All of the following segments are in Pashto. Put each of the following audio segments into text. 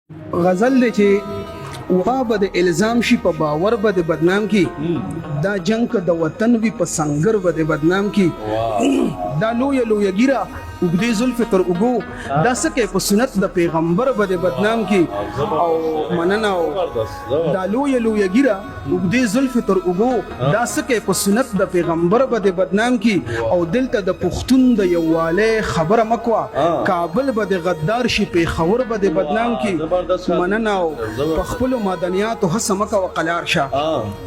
غزل دی چې وا به د الزام شي په باور به د بدنام کی، دا جنگ که د وطن وي په سنگر به د بدنام کی، دا لویه لویه ږیره اوږدې زلفې تر اوږو، دا څه کوې په سنت د پیغمبر به د بدنام کی. او مننه. او دا لویه لویه ږیره اوږدې زلفې تر اوږو، دا څه کوې په سنت د پیغمبر به دې بدنام کړي. او دلته د پښتون د یووالۍ خبره مه کوه، کابل به دې غدار شي، پېښور به دې بدنام کړي. مننه. او په خپلو معدنیاتو هڅه مه کوه قلار شه،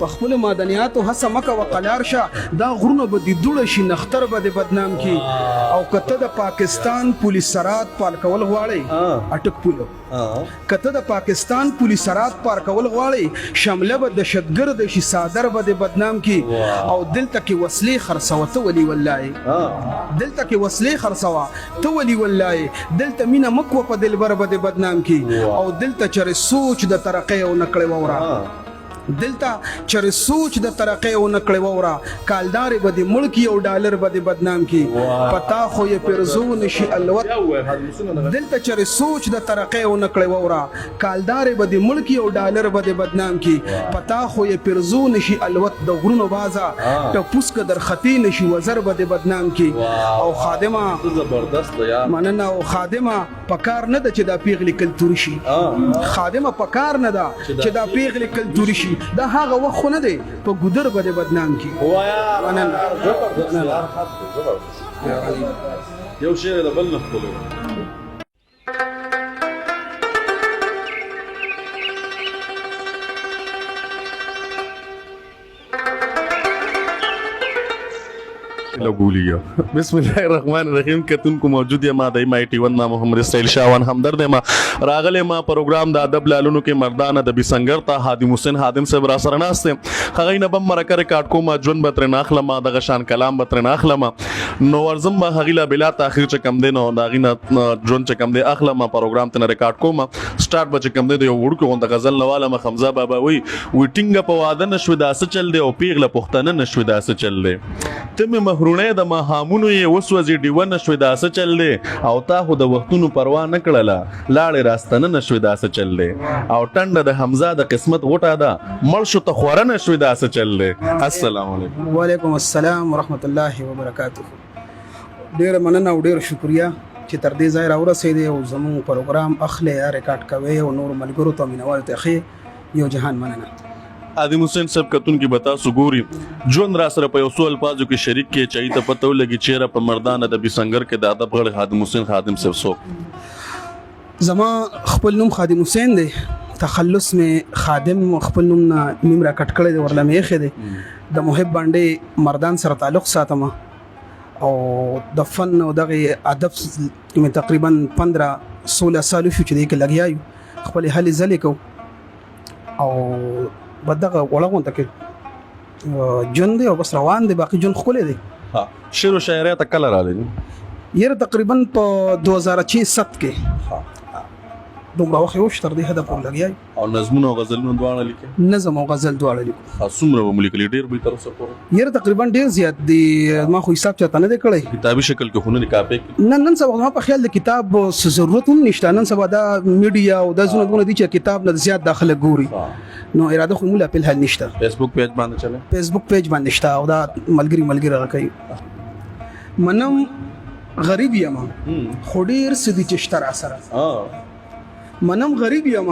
په خپلو معدنیاتو هڅه مه کوه قلار شه، دا غرونه به دې دوړه شي، نښتر به دې بدنام کړي. او که ته د پاکستان پولي سرات پالکول غواړې اټک پولو، که ته د پاکستان پولي سرات پارکول غواړې، شمله به دهشتګرده شي، څادر به دې بدنام کړي. او دلته کې وسلې خرڅوه ته ولي والله، دلته کې وسلې خرڅوه ته ولي والله، دلته مینه مه کوه په دلبر به دې بدنام کړي. او دلته چرې سوچ د ترقۍ او نه کړې ووره، دلته چرې سوچ د ترقۍ ونه کړې ووره، کالدارې به دې مړ کړي او ډالر به دې بدنام کړي، په تا خو یې پیرزو نشي الوت. دلته چرې سوچ د ترقۍ ونه کړې ووره، کالدارې به دې مړ کړي او ډالر به دې بدنام کړي، په تا خو یې پیرزو نشي الوت. د غرونو بازه ټپوس که در ختې نشي وزر به دې بدنام کړي. او خادمه مننه. او خادمه پکار نه ده چې دا پیغلې کلتوري شي، خادمه پکار نه ده چې دا پیغلې کلتوري شي، دا هغه وخت خو نه دی په ګودر به دې بدنام کړي. مننه. زبردست یار، زبردست. یو شعر د بل نه ښکلی. لګولي. بسم الله الرحمن الرحیم. کتونکو، موجود یم د ایم آی ټي 1 ما محمد اسرائیل شاوان همدرد ما راغله ما پروګرام د ادب لالونو کې مردان ادبي سنگر ته خادم حسین خادم صاحب را سره ناست، هغه نه بم مرکه ریکارډ کوم، ژوند به ترې نه اخلم، دغه شان کلام به ترې نه اخلم، نو ورزم به هغه لا بلا تاخير چې کم دی نو دا غي نه ژوند چې کم دی اخلم، پروګرام ته ریکارډ کوم. سٹارټ به چې کم دی یو وړوکی غونډه غزل نواله ما. حمزه بابا وی وی ټینګه په واده نشوې دا څه چل دی، او پیغله پښتنه نشوې دا څه چل دی، ته مې مهرونه د ماښامونو یې وسوځې ډیوه نشوې دا څه چل دی، او تا خو د وختونو پروا نه کړله لاړې راستنه نشوې دا څه چل دی، او ټنډه د حمزه د قسمت غوټه ده مړ شو ته خوره نشوې دا څه چل دی. السلام علیکم. وعلیکم السلام ورحمت الله وبرکاته. ډیره مننه او ډیره شکریه چې تر دې ځای راورسېدې او زموږ پروګرام اخلې یا ریکارډ کوي او نور ملګرو ته مینوالو ته ښې. یو جهان مننه. عظیم حسین صاحب، کتونکي به تاسو ګوري، ژوند را سره په یو څو الفاظو کې شریک کې چای ته پته ولګي چیرې په مردان ادبي سنگر کې د ادب غړی خادم حسین خادم صاحب څوک؟ زما خپل نوم خادم حسین دی، تخلص مې خادم، خپل نوم نه نیم را کټ کړی دی، ورله مې ایښی دی. د محب باندې مردان سره تعلق ساتم او د فن او دغه ادب مې تقریبا 15 16 سال شو چې دې کې لګیا یو، خپلې هلې ځلې کوو او په دغه وړه غونډه کې ژوند دی او بس روان دی، باقي ژوند ښکلی دی. ها، شعر او شاعرۍ ته کله راغلی؟ یاره تقریبا په 2006 7 کې، دومره وخت یې وشو تر دې حده پورې لګیا یو. او نظمونه او غزلونه دواړه لیکې؟ نظم او غزل دواړه لیکو. څومره به مو لیکلي؟ ډېر به تر اوسه پورې؟ یاره تقریبا ډېر زیات دي، ما خو حساب چاته نه دی کړی. کتابي شکل کې خو نه دي، کاپي کې؟ نه، نن سبا زما په خیال د کتاب څه ضرورت هم نشته. نن سبا دا میډیا او دا ځینې دونه دي چې کتاب نه زیات دا خلک ګوري، نو اراده خو موږ لا په الحال نشته. فیسبوک پیج باندې چلے؟ فیسبوک پیج باندې شته او دا ملګری ملګری هغه کوي. منم غریب یم خو ډېر څه دي چې شته راسره، منم غریب یم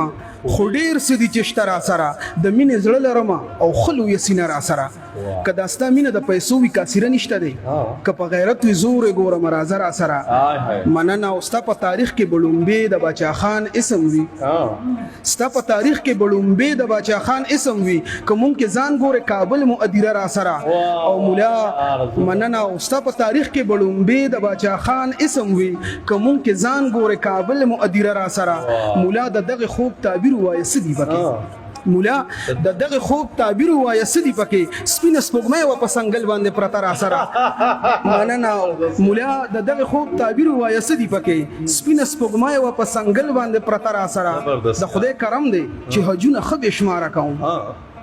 خو ډېر څه دي چې شته راسره، د مینې زړه لرم او ښه لویه سینه راسره، که دا ستا مینه د پیسو وي کاسیره نشته دی، که په غیرت وي زور یې ګورم راځه راسره. مننه. او ستا په تاریخ کې به ړومبی د باچا خان اسم وي، ستا په تاریخ کې به ړومبی د باچا خان اسم وي، که مونږ کې ځان ګورې کابل مو ادیره راسره. او مولا مننه. او ستا په تاریخ کې به ړومبی د باچا خان اسم وي، که مونږ کې ځان ګورې کابل مو ادیره راسره. مولا د دغه خوب تعبیر وایه څه دي پکې، مولا د دغه خوب تعبیر وایه څه دي پکې، سپینه سپوږمۍ وه په څنګل باندې پرته راسره. مننه. مولا د دغه خوب تعبیر وایه څه دي پکې، سپینه سپوږمۍ وه په څنګل باندې پرته راسره. د خدای کرم دی چې حجونه ښه بې شماره کوم.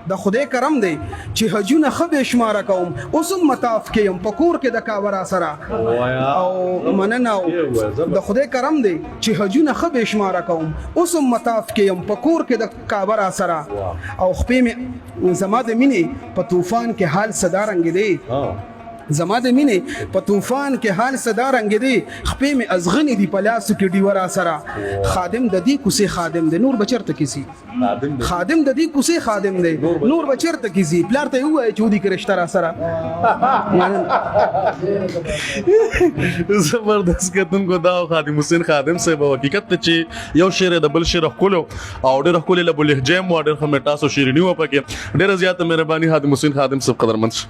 د خدای کرم دی چې حجونه ښه بې شماره کوم، اوس هم مطاف کې یم په کور کې د کعبه را سره. او مننه. د خدای کرم دی چې حجونه ښه بې شماره کوم، اوس هم مطاف کې یم په کور کې د کعبه را سره. او خپې مې زما د مینې په طوفان کې حال څه دا رنګ دی، زما د مینې په طوفان کې حال څه دا رنګ دی، خپې مې ازغنې دي په لاسو کې ډیوه را سره. خادم د دې کوڅې خادم دی، نور به چېرته کیسي؟ خادم د دې کوڅې خادم دی، نور به چېرته کیسي؟ پلار ته یې ووایه چې ودي کې رشته را سره. زبردست کتونکو، دا خادم حسین خادم صاحب. حقیقت ته چې یو شعر د بل شعر ښکلو او ډېر ښکلې لب لهجه مو، ډېر ښه میټاس او شیریني و پکې. ډېره زیاته مهرباني خادم حسین خادم صاحب، قدرمن.